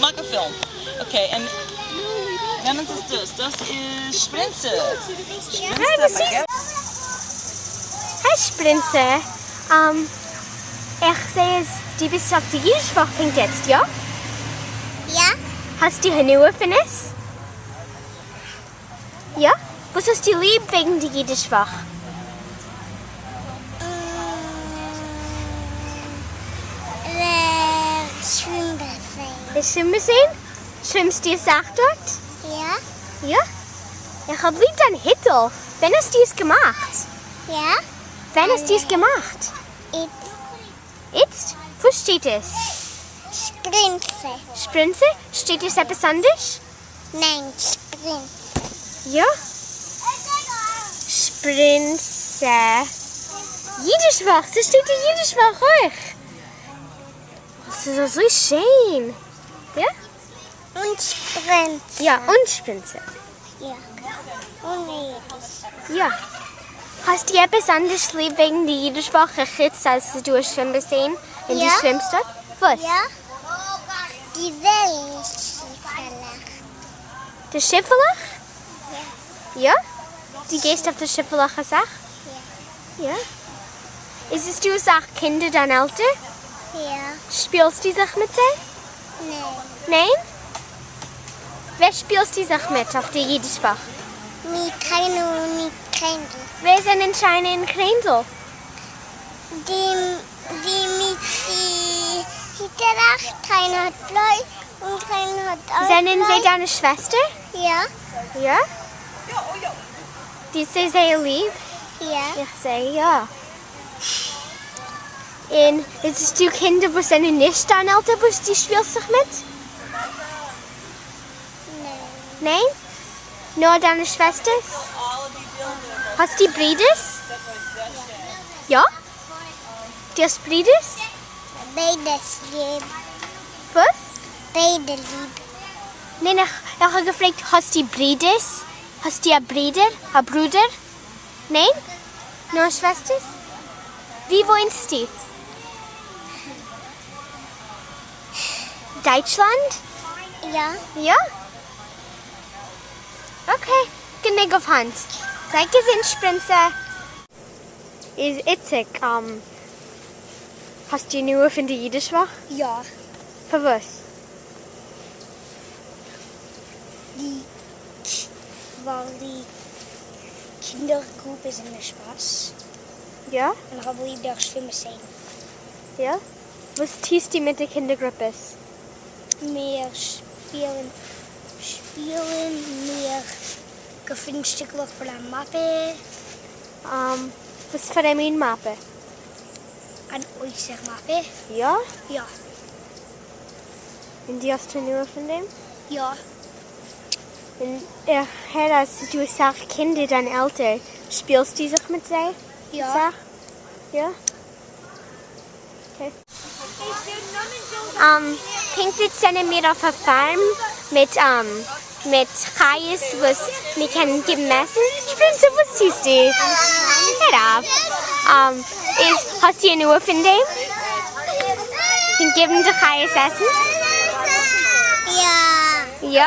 מאך א פילם. Okay, און וועמענס איז דאס? דאס איז שפרינצע. שפרינצע היי שפרינצע, איך זעה אז דו ביסט אויף די אידיש וואך פונקט יעצט, יא? יא. האסטו הנאה פון עס? יא? וואס האסטו ליב וועגן די אידיש וואך? שווימבאסעין. די שווימבאסעין? שווימסטו אסאך דארט? יא. יא? איך האב ליב דיין היטל, ווען האסטו עס געמאכט? יא. ווען האסטו עס געמאכט? איצט. איצט? וואו שטייט עס? שפרינצע. שפרינצע? שטייט עס עפעס אנדערש? ניין, שפרינצע. יא? שפרינצע. אידיש וואך! ס'שטייט אין אידיש וואך אויך! ס'איז אזוי שיין! יא? און שפרינצע. יא, און שפרינצע. יא. און אידיש. יא. האסטו עפעס אנדערש ליב וועגן די אידיש וואך אחוץ אז ס'איז דא א שווים באסעין און דו שווימסט דארט? וואס? יא. די וועלן שיפעלעך. די שיפעלעך? יא. יא? דו גייסט אויף די שיפעלעך אסאך? יא. יא? איז עס דא אסאך קינדער דיין עלטער? יא. שפילסטו זיך מיט זיי? ניין. ניין? ווער שפילסטו זיך מיט אויף די אידיש וואך? מיט שיינע און מיט קריינדל. ווער זענען שיינע און קריינדל? די די מיט די היטעלעך, שיינע האט בלוי און קריינדל האט אויך בלוי. זענען זיי דיינע שוועסטער? יא. יא? דו האסט זיי זייער ליב? יא. איך זע יא. און איז עס דא קינדער וואס זענען נישט דיין עלטער וואס דו שפילסט זיך מיט? ניין. ניין? נאר דיינע שוועסטערס? האסטו ברידערס? יא. דו האסט ברידערס? ביידע ליב. וואס? ביידע ליב. ניין איך האב געפרעגט האסטו ברידערס? האסטו א ברודער? א ברודער? ניין? נאר שוועסטערס? ווי וואוינסטו? דייטשלאנד? יא. יא? Okay, גענוג אויף היינט. זיי געזונט שפרינצע. איז איציק, האסטו הנאה פון די אידיש וואך? יא. פארוואס? די ווייל די קינדער גרופע זענען שפאס. יא? און איך האב ליב דער שווימבאסעין. יא? וואס טוסטו מיט די קינדער גרופעס? מיר שפילן שפילן מיר געפינען שטיקלעך פון א מאפע. וואס פאר א מין מאפע? אן אוצר מאפע. יא? יא. און דו האסט הנאה פון דעם? יא. און איך הער אז ס'איז דא אסאך קינדער דיין עלטער, שפילסטו זיך מיט זיי? יא. אסאך? יא? Okay. פונקט איצט זענען מיר אויף א farm מיט מיט חיות וואס מיר קענען געבן עסן. שפרינצע וואס טוסטו? הער אויף. איז האסטו הנאה פון דעם? פון געבן די חיות עסן? יא. יא?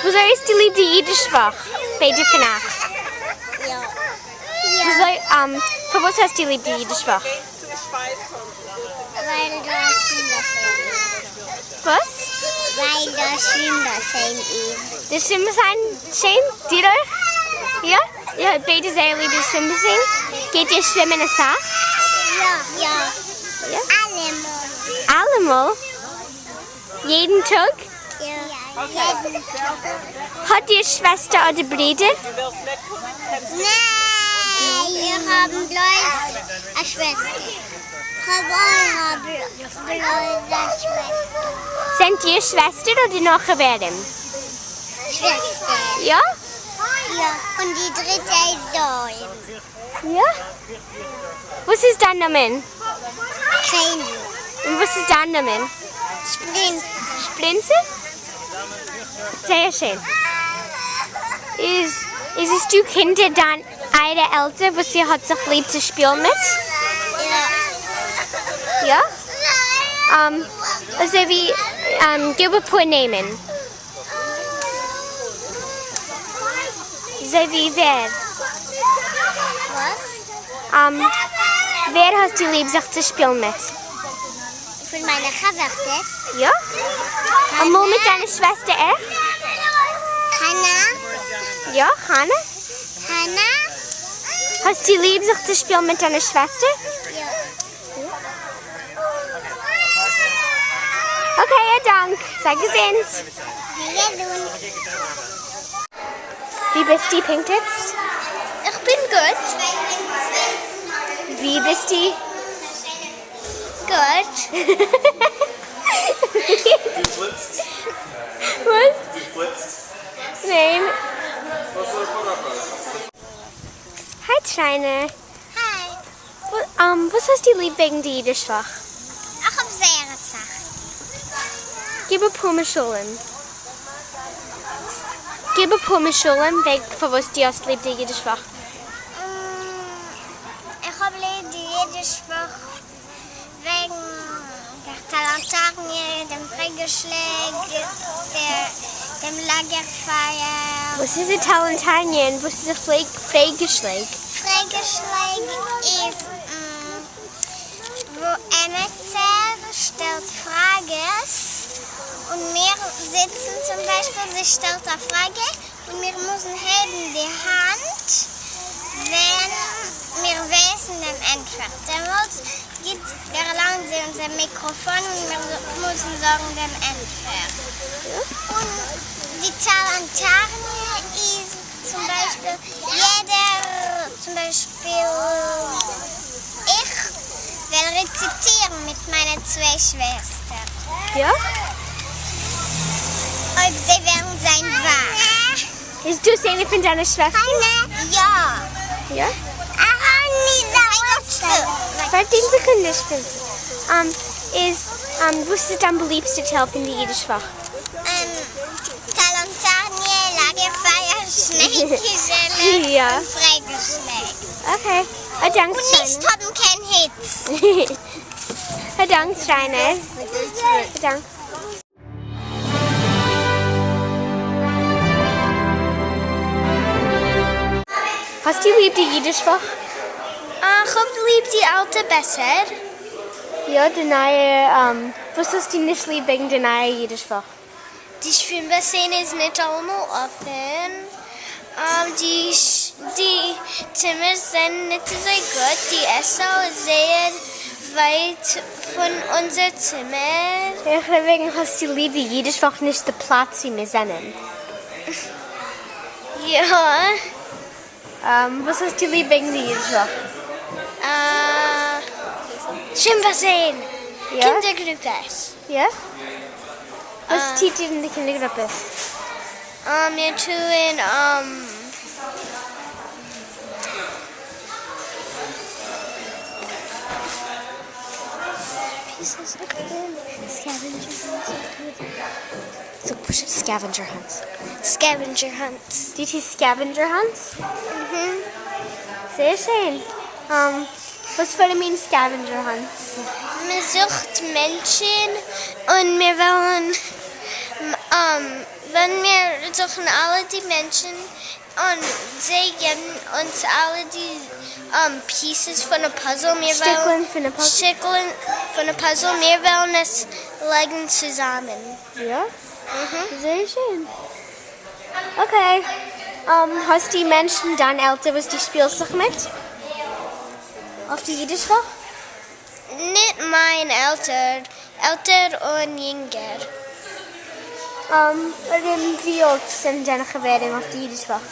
וויאזוי האסטו ליב די אידיש וואך? ביידע פון אייך. יא. וויאזוי, פארוואס האסטו ליב די אידיש וואך? ווייל דא שווימבאסעין איז. וואס? ווייל דא שווימבאסעין איז. די שווימבאסעין שיין? דיר אויך? יא? איר האט ביידע זייער ליב די שווימבאסעין? גייט איר שווימען אסאך? יא. יא? אלעמאל. אלעמאל? יעדן טאג? יא. יעדן טאג. האט איר שוועסטער אדער ברידער? ניין, איך האב בלויז א שוועסטער. כ'האב אויך בלויז א שוועסטער. זענט איר שוועסטער אדער נאר חברים? שוועסטער. יא? יא, און די דריטע איז דא. יא? וואס איז דיין נאמען? קיינער. און וואס איז דיין נאמען? שפרינצע. שפרינצע? זייער שיין. איז איז עס דא קינדער דיין אייערע עלטער וואס איר האט זיך ליב צו שפילן מיט? יא. יא? אזוי ווי גיב אפאר נעמען. אזוי ווי ווער? וואס? ווער האסטו ליב זיך צו שפילן מיט? פון מיינע חבר'טעס. יא? אמאל מיט דיינע שוועסטער אויך? חנה. יא, חנה? חנה. האסטו ליב זיך צו שפילן מיט דיינע שוועסטער? יא. Okay, א דאנק. זיי געזונט. געזונט. ווי ביסטו פונקט איצט? איך בין גוט. ווי ביסטו? גוט. דו פליפסט? וואס? דו פליפסט? ניין. Hi טריינע. Hi. וואס האסטו ליב וועגן די אידיש וואך? איך האב זייער אסאך. גיב אפאר משלים. גיב אפאר משלים וועגן פארוואס דו האסט ליב די אידיש וואך. איך האב ליב די אידיש וואך וועגן דער טאלאנטארניע, דעם פרעגעשלעג, דעם לאגערפייער. וואס איז די טאלאנטארניע און וואס איז א פרעגעשלעג? פרעגעשלעג איז וואו עמעצער שטעלט פראגעס און מיר זיצן צום ביישפיל זי שטעלט א פראגע און מיר מוזן הייבן די האנט ווען מיר ווייסן דעם ענטפער. דעמאלטס גיט דערלאנגט זי אונז א מיקראפאן און מיר מוזן זאגן דעם ענטפער. און די טאלאנטארניע איז צום ביישפיל יעדער צום ביישפיל איך וועל רעציטירן מיט מיינע צוויי שוועסטער. יא? אויב זיי וועלן זיין וואך. איז דאס איינע פון דיינע שוועסטער? יא. יא? ווארט איין סעקונדע שפרינצע. איז וואס איז דיין באליבסטע טייל פון די אידיש וואך? טאלאנטארניע, לאגערפייער, שניי-קישעלע און פרעגעשלעג. Okay. א דאנק און נישט האבן קיין היץ. א דאנק טריינע. א דאנק. האסטו ליב די אידיש וואך? איך האב ליב די אלטע בעסער. יא די נייע, וואס האסטו נישט ליב וועגן די נייע אידיש וואך? די שווים באסיין איז ניט אלעמאל אפען, די די צימערס זענען ניט אזוי גוט, די עסזאל איז זייער ווייט פון אונזער צימער. איך רעד וועגן האסטו ליב די אידיש וואך נישט די פלאץ ווי מיר זענען. יא. וואס האסטו ליב וועגן די אידיש וואך? שווים באסיין. יא? קינדער גרופעס. יא? וואס טוט איר אין די קינדער גרופעס? מיר טוען זאג פשוט scavenger hunts. Scavenger hunts. דו טוסט scavenger hunts? זייער שיין. וואס פאר א מין scavenger hunts? מען זוכט מענטשן און מיר וועלן ווען מיר זוכן אלע די מענטשן און זיי געבן אונז אלע די pieces פון א puzzle, מיר וועלן שטיקלען פון א puzzle? שטיקלען פון א puzzle, מיר וועלן עס לייגן צוזאמען. יא? זייער שיין. Okay. האסטו מענטשן דיין עלטער וואס דו שפילסט זיך מיט? אויף די אידיש וואך? ניט מיין עלטער, עלטער און יונגער. ארום ווי אלט זענען דיינע חברים אויף די אידיש וואך?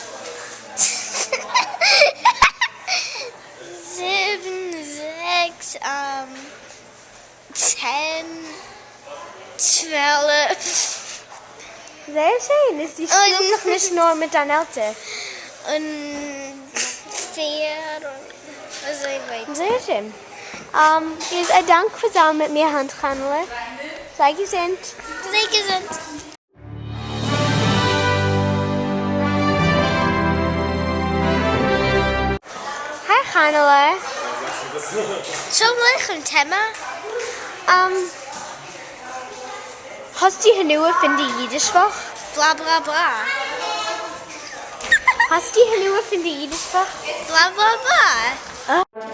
זיבן, זעקס, צען, 12. זייער שיין, איז דו שפילסט זיך נישט נאר מיט דיין עלטער. און פיר און. אזוי ווייטער. זייער שיין. איז א דאנק פאר זיין מיט מיר היינט חנה'לע. זיי געזונט. זיי געזונט. היי חנה'לע. שלום עליכם טעמא. האסטו הנאה פון די אידיש וואך? בלא בלא בלא. האסטו הנאה פון די אידיש וואך? בלא בלא בלא.